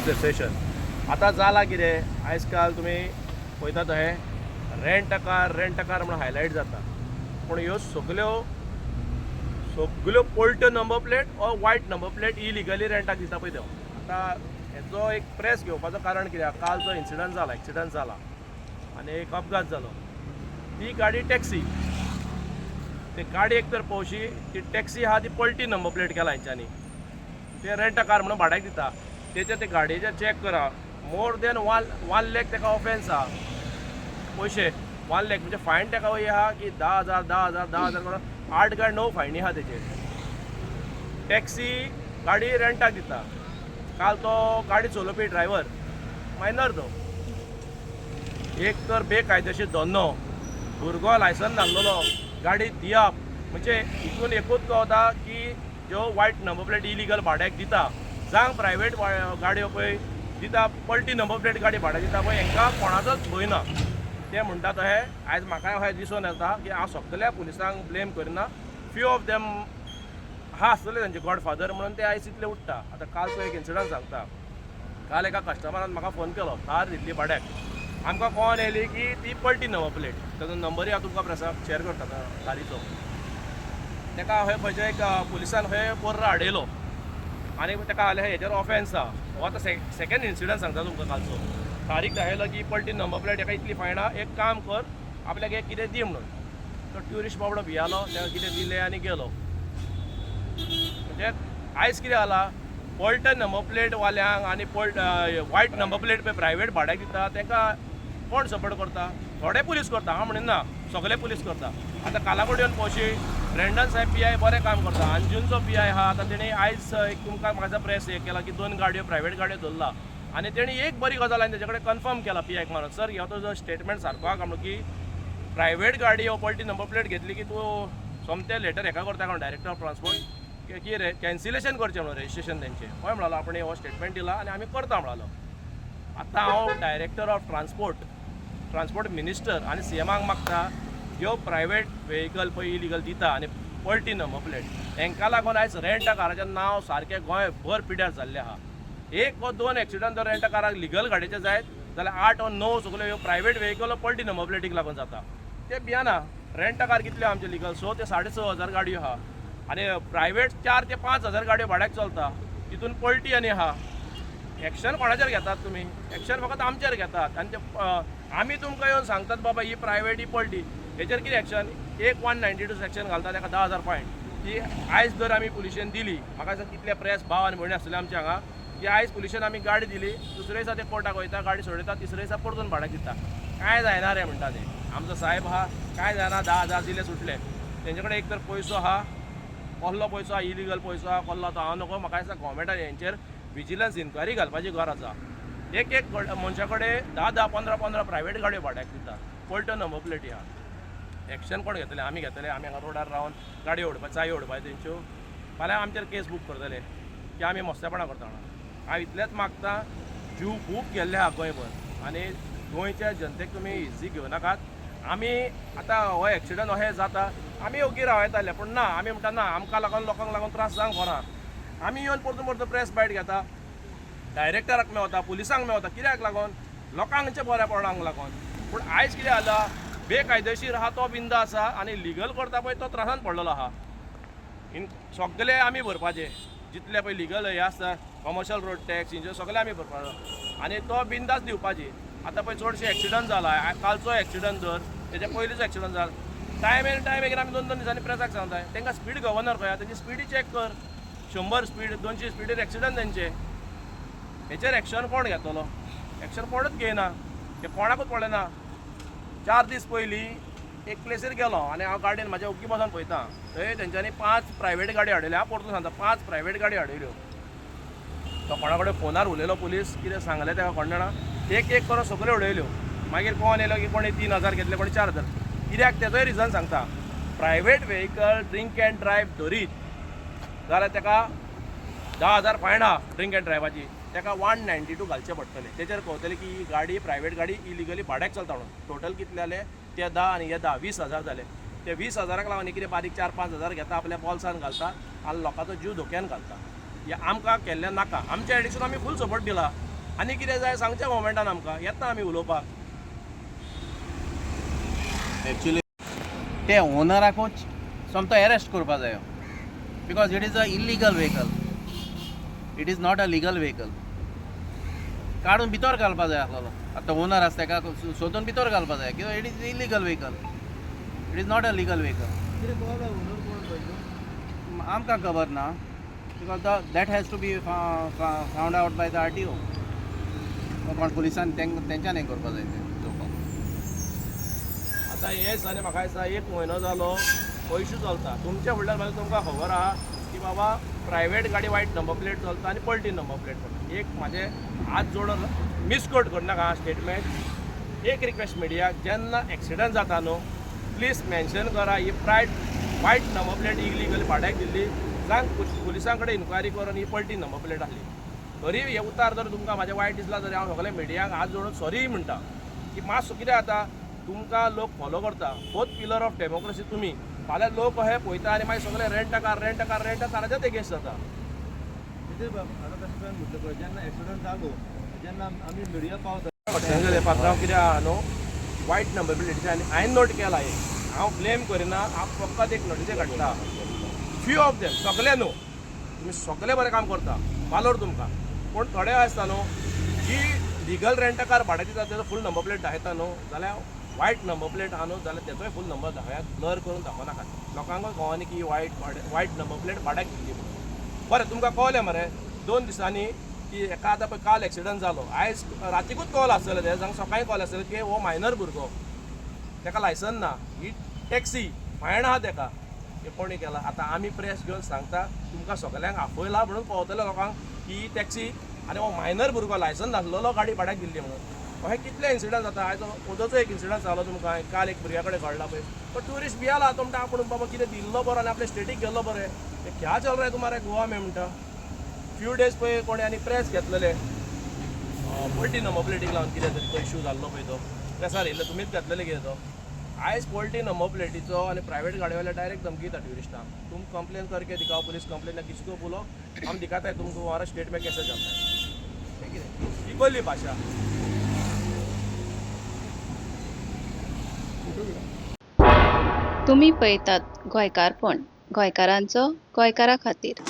Association. आतां जालां कितें, आयज काल तुमी पळयता तशें rent a car, rent a car म्हणून हायलायट जाता, पूण ह्यो सगल्यो सगल्यो पलट्यो number plate or white number plate illegally रेंटाक दिता पळय त्यो. आतां हेचो एक प्रेस घेवपाचो कारण कित्याक, काल जो इन्सिडंट जाला, एक्सिडंट जाला आनी एक अपघात जालो, ती गाडी टॅक्सी. ते गाडी एक तर पळोवशी, ती टॅक्सी आहा ती पलटी नंबर प्लेट केला हेंच्यांनी. ते रेंट अ कार म्हणून भाड्याक दिता. तेच्या ते गाडयेचेर चॅक करा, more than one lakh ताका ऑफेन्स आहा. पयशे 1 लॅक म्हणजे फायन ताका वय आहा की 10,000, 10,000, 10,000 करून आठ काय णव फायनी आहा तेजेर. टॅक्सी गाडी रेंटाक दिता. काल तो गाडी चलोवपी ड्रायव्हर मायनर. तो एक तर बेकायदेशीर धंदो, भुरगो लायसन नासलेलो गाडी दिवप म्हणजे हितून एकूच कळता की ज्यो वायट नंबर प्लेट इलिगल भाड्याक दिता, जावं प्रायवेट गाडयो पळय दिता, पलटी नंबर प्लेट गाडी भाड्याक दिता पळय, हांकां कोणाचोच भंय ना. ते म्हणटा तशें आयज म्हाका अशें दिसून येता की हांव सगल्या पुलिसांक ब्लेम करिना. फ्यू ऑफ देम हा आसतले तेंचे गॉडफादर म्हणून ते आयज इतले उठ्ठा. आतां कालचो एक इन्सिडंट सांगता. काल एका कस्टमरान म्हाका फोन केलो. थार दिल्ली भाड्याक आमकां. कॉल येयली की ती पलटी नंबर प्लेट. ताजो नंबरूय हांव तुमकां प्रेसाक शेअर करता थारीचो. ताका हय खंयच्या एक पुलिसान खंय पोर्रा हाडयलो आनी ताका हालें, हेजेर ऑफेन्स आहा. हो आतां सेकंड इन्सिडंट सांगता तुमकां कालचो. तारीख दाखयलो की पलटी नंबर प्लेट, ताका इतली फायन आहा, एक काम कर, आपल्याक एक कितें दी म्हणून. तो ट्युरिस्ट बाबडो भियालो, ताका कितें दिलें आनी गेलो. म्हणजे आयज कितें जाला, पलटन नंबर प्लेट वाल्यांक आनी पलट वायट नंबर प्लेट पळय प्रायवेट भाड्याक दिता, तांकां कोण सपोर्ट करता? थोडे पुलीस करता, हांव म्हणिना सगळे पुलीस करता. आतां कालाकोडयन पळोवशी, ब्रेंडन साहेब पीआय बरें काम करता. अंजुनचो पीआय आहा. आतां तेणी आयज एक तुमकां म्हाका प्रेस हे केला की दोन गाडयो, प्रायवेट गाडयो धरला आनी तेणी एक बरी गजाल आनी तेजे कडेन कन्फर्म केला पीआयक मारून, सर, हो तुजो स्टेटमेंट सारको आहा म्हणून, की प्रायवेट गाडी हो पलटी नंबर प्लेट घेतली की तूं सोमतें लेटर हेका करता म्हणून, डायरेक्टर ऑफ ट्रान्सपोर्ट, की कॅन्सिलेशन करचें म्हणून रजिस्ट्रेशन तेंचें. हय म्हणलो, आपण हो स्टेटमेंट दिला आनी आमी करता म्हणलो. आतां हांव director of transport, transport minister आनी सीएमाक मागता, ह्यो प्रायवेट वेहिकल पळय इलिगल दिता आनी पलटी नंबर प्लेट, हेंकां लागून आयज रेंट अ काराचें नांव सारकें गोंयभर पिड्यार जाल्लें आहा. एक वा दोन एक्सिडंट जर रेंट अ काराक लिगल गाडयेचे जायत जाल्यार आठ वा णव सगल्यो ह्यो प्रायवेट वेहिकल पलटी नंबर प्लेटीक लागून जाता. ते भियाना. रेंट अ कार कितल्यो आमचे लिगल? 6 ते 6,500 गाडयो आहा आनी प्रायवेट 4 ते 5 हजार गाडयो भाड्याक चलता. तितून पलटी आनी आहा. एक्शन कोणाचेर घेतात तुमी? एक्शन फकत आमचेर घेतात आनी ते आमी तुमकां येवन सांगतात, बाबा ही प्रायवेट, ही पलटी, हेचेर कितें एक्शन? एक 192 सेक्शन घालता, ताका 10,000 फायन. ती आयज जर आमी पुलिशेन दिली, म्हाका दिसता कितले प्रेस भाव आनी भयणी आसतले आमच्या हांगा, की आयज पुलिशेन आमी गाडी दिली, दुसरे दिसा ते कोर्टाक वयता, गाडी सोडयता, तिसरे दिसा परतून भाड्याक दिता. कांय जायना रे म्हणटा ते. आमचो साहेब आहा, कांय जायना, 10,000 दिले, सुटले. तेंचे कडेन एक तर पयसो आहा, कसलो पयसो आहा, इलिगल पयसो आहा, कसलो तो हांव नको. म्हाका दिसता गोवोरमेंटान हेंचेर विजिलन्स इन्क्वायरी घालपाची गरज आहा. एक एक मनशा कडेन धा धा, पंदरा पंदरा प्रायवेट गाडयो भाड्याक दिता, पलट्यो नंबर प्लेटी आहा. एक्शन कोण घेतले? आमी घेतले. आमी हांगा रोडार रावन गाडयो ओडपा, चायो ओडपाच्यो तेंच्यो. फाल्यां आमचेर केस बूक करतले की आमी मस्तेपणां करता म्हणून. हांव इतलेंच मागता, जीव खूब गेल्ले आहा गोंयभर आनी गोंयच्या जनतेक तुमी इझी घेवं नाकात. आमी आतां हो एक्सिडंट अशें जाता, आमी ओगी राव येताले, पूण ना, आमी म्हणटा ना, आमकां लागून लोकांक लागून त्रास जावंक फावना. आमी येवन परतून परतून प्रेस बायट घेता, डायरेक्टराक मेवता, पुलिसांक मेवता. कित्याक लागून? लोकांचे बऱ्यापणाक लागून. पूण आयज कितें जाला, बेकायदेशीर आहा तो बिंदा आसा आनी लिगल करता पळय तो त्रासान पडलेलो आहा. इन सगळे आमी भरपाचे, जितले पळय लिगल हे आसता, कमर्शियल रोड टॅक्स हिंचे सगळे आमी भरपाचो आनी तो बिंदास दिवपाची. आतां पळय चडशे एक्सिडंट जाला. कालचो एक्सिडंट धर, तेच्या पयलींचो एक्सिडंट जाला, टायम एंड टायम एगेन आमी दोन दोन दिसांनी प्रेसाक सांगता, तांकां स्पीड गव्हर्नर खंय आहा? तेंची स्पिडी चॅक कर. 100 स्पीड, 200 स्पिडीर एक्सिडंट तेंचे. हेचेर एक्शन कोण घेतलो? एक्शन कोणूच घेयना. ते कोणाकूच पळयना. 4 दीस पयलीं एक प्लेसीर गेलो आनी हांव गाडयेन म्हाज्या ओग्गी बसून पळयता, थंय तेंच्यांनी पांच प्रायवेट गाडी हाडयल्यो. हांव परतून सांगता, पांच प्रायवेट गाडी हाडयल्यो. तो कोणा कडेन फोनार उलयलो पुलीस, कितें सांगलें ताका कोण जाणा. एक एक करून सगळ्यो उडयल्यो. मागीर कोण येयलो की कोणी 3000 घेतले, कोणी 4000. कित्याक? तेजोय रिजन सांगता. Private vehicle drink and drive धरीत जाल्यार ताका 10,000 फायन आहा ड्रिंक एंड ड्रायव्हाची. ताका 192 घालचे पडटले. तेचेर कळटलें की ही गाडी, प्रायवेट गाडी इलिगली भाड्याक चलता म्हणून. टोटल कितले जाले ते? 10 आनी हे 10, 20,000 जाले. ते 20 हजाराक लागून कितें बारीक 4-5 हजार घेता, आपल्या बॉल्सान घालता आनी लोकांचो जीव धोक्यान घालता. हे आमकां केल्लें नाका. आमच्या एडिशन आमी फूल सपोर्ट दिला. आनी कितें जाय सांगचें गव्हर्मेंटान आमकां, येता आमी उलोवपाक. एक्चुली ते ओनराकूच सोमतो एरेस्ट करपा जायो, because it is a illegal vehicle, it is not a legal vehicle. काडून भितर घालपा जाय आसलेलो. आतां ओनर आसा तेका सोदून भितर घालपा जाय, कित्याक it is illegal vehicle, it is not a legal vehicle. आमकां खबर ना, because the that has to be found out by the RTO. कोण पुलिसान तेंच्यान हें करपा जाय तें चोवपाक. आतां हे दिसांनी म्हाका दिसता एक म्हयनो जालो हो इशू चलता. तुमच्या फुडल्यान म्हाका तुमकां खबर आहा की बाबा प्रायवेट गाडी वायट नंबर प्लेट चलता आनी पलटी नंबर प्लेट चलता. एक म्हाजे हात जोडून मिसकोट करनाका स्टेटमेंट. एक रिक्वेस्ट मिडियाक, जेन्ना एक्सिडंट जाता न्हू, प्लीज मेन्शन करा ही प्रायट वायट नंबर प्लेट इलिगल भाड्याक दिल्ली. जावन पुलिसां कडेन इन्क्वायरी करून ही पलटी नंबर प्लेट आसली तरी हे उतार जर तुमकां म्हाजें वायट दिसलां तरी हांव सगळ्या मिडियाक हात जोडून सॉरी म्हणटा की मातसो कितें जाता, तुमकां लोक फॉलो करता. फोर्थ पिलर ऑफ डेमोक्रेसी तुमी. फाल्यां लोक हे पळयता आनी मागीर सगळे rent a car, rent a car, rent a काराचेच against जाता. आतां तशें तुवें म्हटलें पळय, जेन्ना एक्सिडंट जालो जेन्ना आमी मिडिया पावता. तेंगेले पात्रांव कितें आहा न्हू, वायट नंबर प्लेटीचे. आनी हांवें नोट केला एक, हांव ब्लेम करिना, हांव फकत एक नोटीसे काडटा. फ्यू ऑफ देम, सगळे न्हू. तुमी सगळे बरें काम करता, वालोर तुमकां. पूण थोडे आसता न्हू, जी लिगल रेंट कार भाड्याक दिता तेजो फूल नंबर प्लेट दाखयता न्हू, जाल्यार वायट नंबर प्लेट आहा न्हू जाल्यार तेजोय फूल नंबर दाखयात, ब्लर करून दाखोवनाकात. लोकांकूय कळोनी की वायट वायट नंबर प्लेट भाड्याक दिल्ली म्हणून. बरें, तुमकां कळलें मरे 2 दिसांनी की एका आतां पळय काल एक्सिडंट जालो, आयज रातीकूच कळ्ळें आसतलें तें, जावं सकाळीं कळ्ळें आसतलें की हो मायनर भुरगो, तेका लायसन ना, ही टॅक्सी फायन आहा तेका. हे कोणी केला? आतां आमी प्रेस घेवन सांगता, तुमकां सगल्यांक आपयला म्हणून कळतलें लोकांक की ही टॅक्सी आनी हो मायनर भुरगो लायसन नासलेलो गाडी भाड्याक दिल्ली म्हणून. अशें कितले इन्सिडंट जाता. आयज ओदोचो एक इन्सिडंट जालो तुमकां, काल एक भुरग्या कडेन घडला पळय. तो ट्युरिस्ट भियाला, तो म्हणटा आपूण बाबा कितें दिल्लो बरो आनी आपल्या स्टेटीक गेल्लो बरें. हे क्या चल रहा है तुम्हारे गोवा में म्हणटा. फ्यू डेज पळय कोणी आनी प्रेस घेतलेले पलटी नंबर प्लेटीक लावन कितें तरी तो इशू जाल्लो पळय, तो प्रेसार येयल्लो, तुमीच घातलेले कितें तो. आयज पलटी नंबर प्लेटीचो आनी प्रायवेट गाडीवाले डायरेक्ट धमकी दिता ट्युरिस्टांक, तुम कंप्लेन करके दिखाओ, पुलिस कंप्लेन, किसी को बोलो, हम दिखाते हैं तुमको हमारा स्टेट में कैसे चलता है. हे कितें ही कसली भाशा? तुमी पळयतात गोंयकारपण, गोंयकारांचो गोंयकारा खातीर.